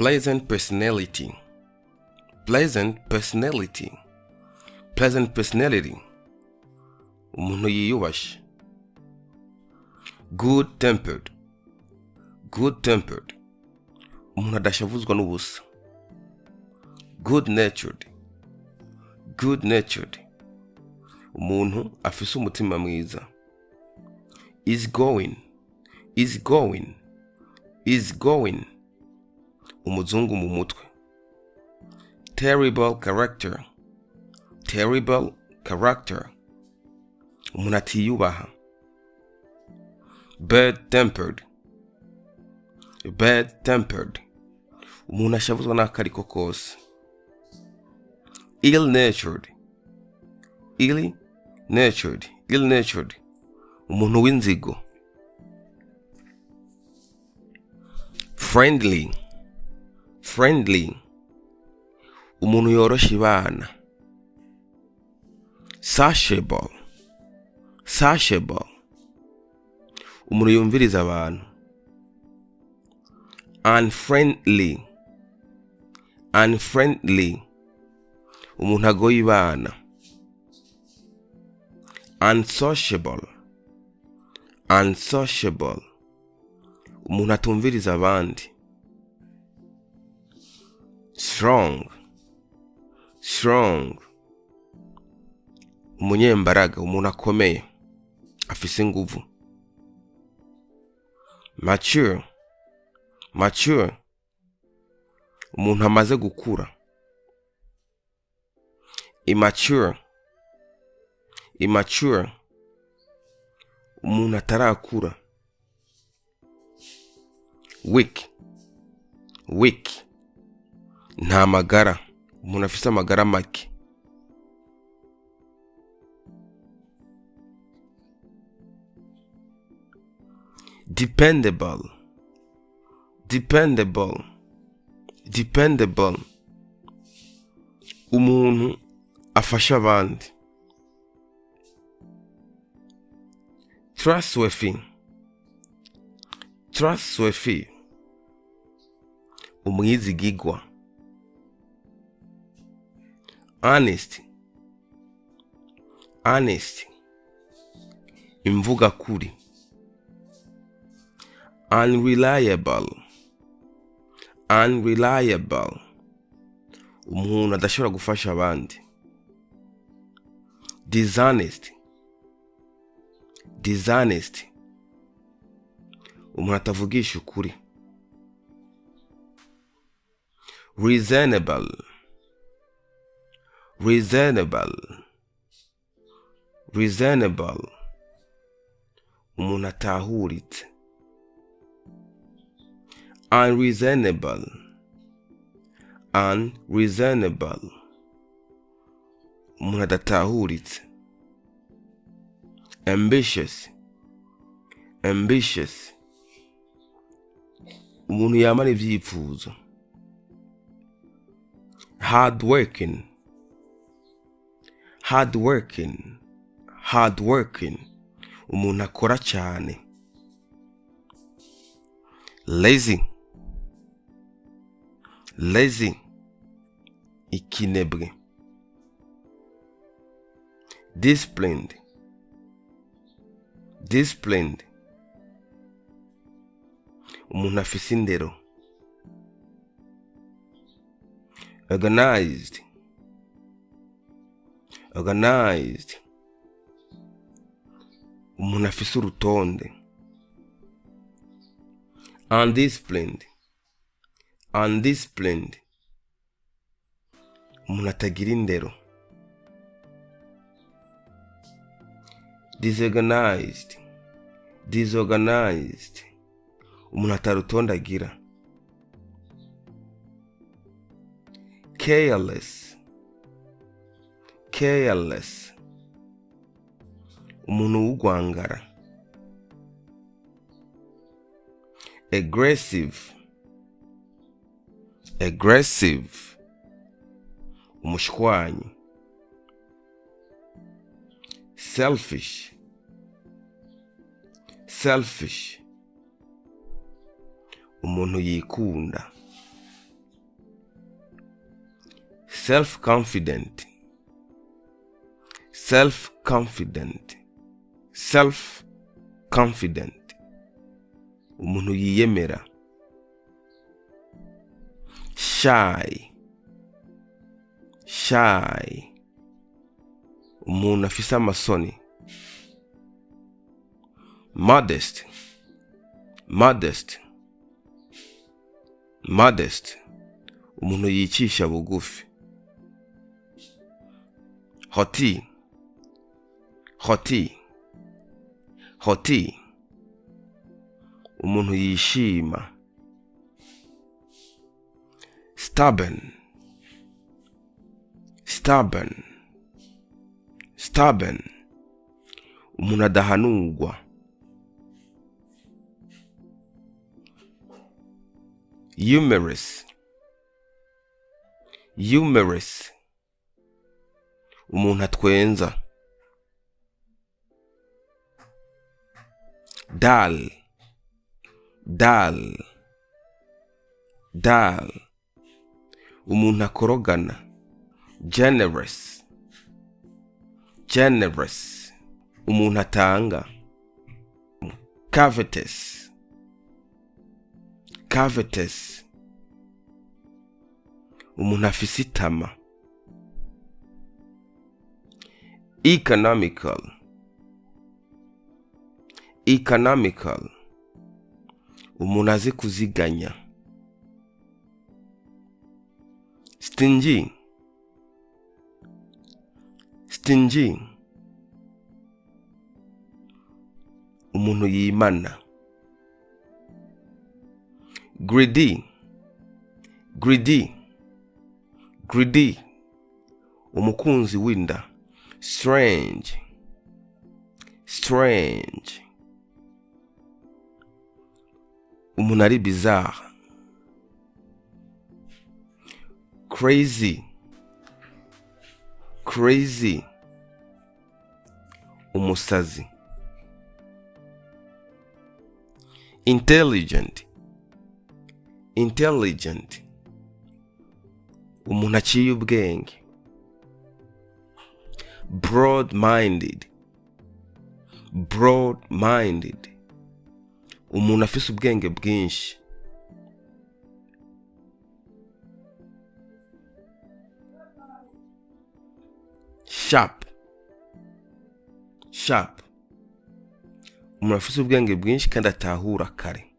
Pleasant personality, pleasant personality, pleasant personality, umuntu yiyubashe. Good tempered, good tempered, umuntu adashavuzwa n'ubusa. Good natured, good natured, umuntu afise umutima mwiza. Easy going, easy going, easy going, umuzungu mu mutwe. Terrible character, terrible character, umuntu atiyubaha. Bad tempered, bad tempered, umuntu ashavuzwa n'akariko kose. Ill natured, ill natured, ill natured, umuntu w'inzigo. Friendly, friendly, umuntu yorosha ibana. Sociable, sociable, umuntu yumviriza abantu. Unfriendly, unfriendly, umuntu agoye ibana. Unsociable, unsociable, umuntu atumviriza abandi. Strong, strong, umunyembaraga, umuntu akomeye afise inguvu. Mature, mature, umuntu amaze gukura. Immature, immature, umuntu atarakura. Weak, weak, nta magara, umuntu afise amagara make. Dependable, dependable, dependable, umuntu afasha abandi. Trustworthy, trustworthy, umwizigigwa. Honest, honest, imvugakuri. Unreliable, unreliable, umuntu adashobora gufasha abandi. Dishonest, dishonest, umuntu atavugisha ukuri. Reasonable, reasonable, reasonable, umuntu atahuritse. Unreasonable, unreasonable, umuntu adatahuritse. Ambitious, ambitious, umuntu yamara ivyifuzo. Hardworking, hardworking, hardworking, umuntu akora cyane. Lazy, lazy, ikinebwe. Disciplined, disciplined, umuntu afise indero. Organized, organized, umuntu afise urutonde. Undisciplined, undisciplined, umuntu atagira indero. Disorganized, disorganized, umuntu atarutonde agira. Careless, careless, umuntu w'ugwangara. Aggressive, aggressive, umushwanyi. Selfish, selfish, umuntu yikunda. Self-confident, self-confident, self-confident, umuntu yiyemera. Shy, shy, umuntu afise amasoni. Modest, modest, modest, umuntu yicisha bugufi. Haughty, haughty, haughty, umuntu yishima. Stubborn, stubborn, stubborn, umuntu adahanurwa. Humorous, humorous, umuntu atwenza. Dull, dull, dull, umuntu akorogana. Generous, generous, umuntu atanga. Covetous, covetous, umuntu afise itama. Economical, economical, umuntu azi kuziganya. Stingy, stingy, umuntu yimana. Greedy, greedy, greedy, umukunzi w'inda. Strange, strange, umuntu ari bizarre. Crazy, crazy, umusazi. Intelligent, intelligent, umuntu aciye ubwenge. Broad minded, broad minded, umuntu afise ubwenge bwinshi. Sharp, sharp, umuntu afise ubwenge bwinshi kandi atahura kare.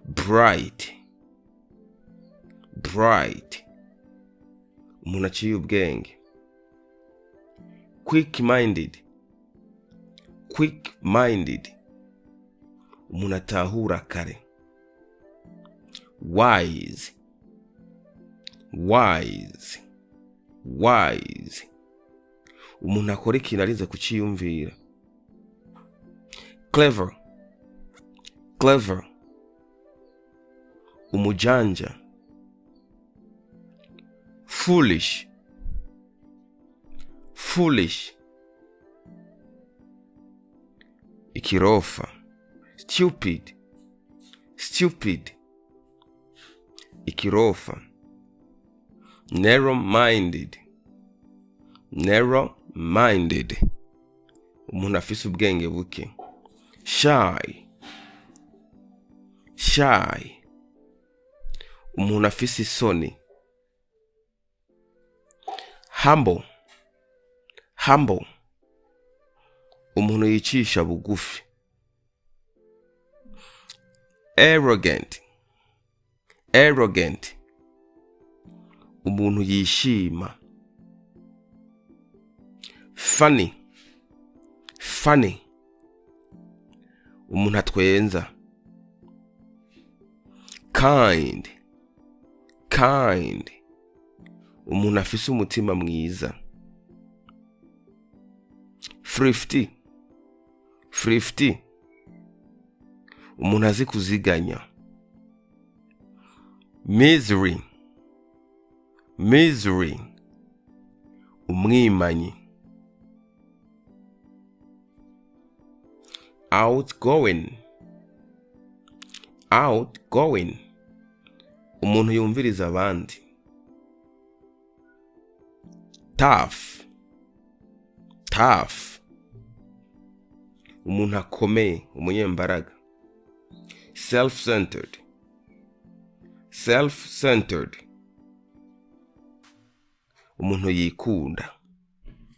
Bright, bright, umuntu aciye ubwenge. Quick minded, quick minded, umuntu atahura kare. Wise, wise, wise, umuntu akora ikintu arinze kuciyumvira. Clever, clever, umujanja. Foolish, foolish, ikirofa. Stupid, stupid, ikirofa. Narrow minded, narrow minded, umuntu afise ubwenge buke. Shy, shy, umuntu afise isoni. Humble, humble, umuntu yicisha bugufi. Arrogant, arrogant, umuntu yishima. Funny, funny, umuntu atwenza. Kind, kind, umuntu afise umutima mwiza. Thrifty, thrifty, umuntu azi kuziganya. Misery, misery, umwimanyi. Outgoing, outgoing, umuntu yumviriza abandi. Tough, tough, umuntu akomeye, umunyembaraga. Self-centered, self-centered, umuntu yikunda.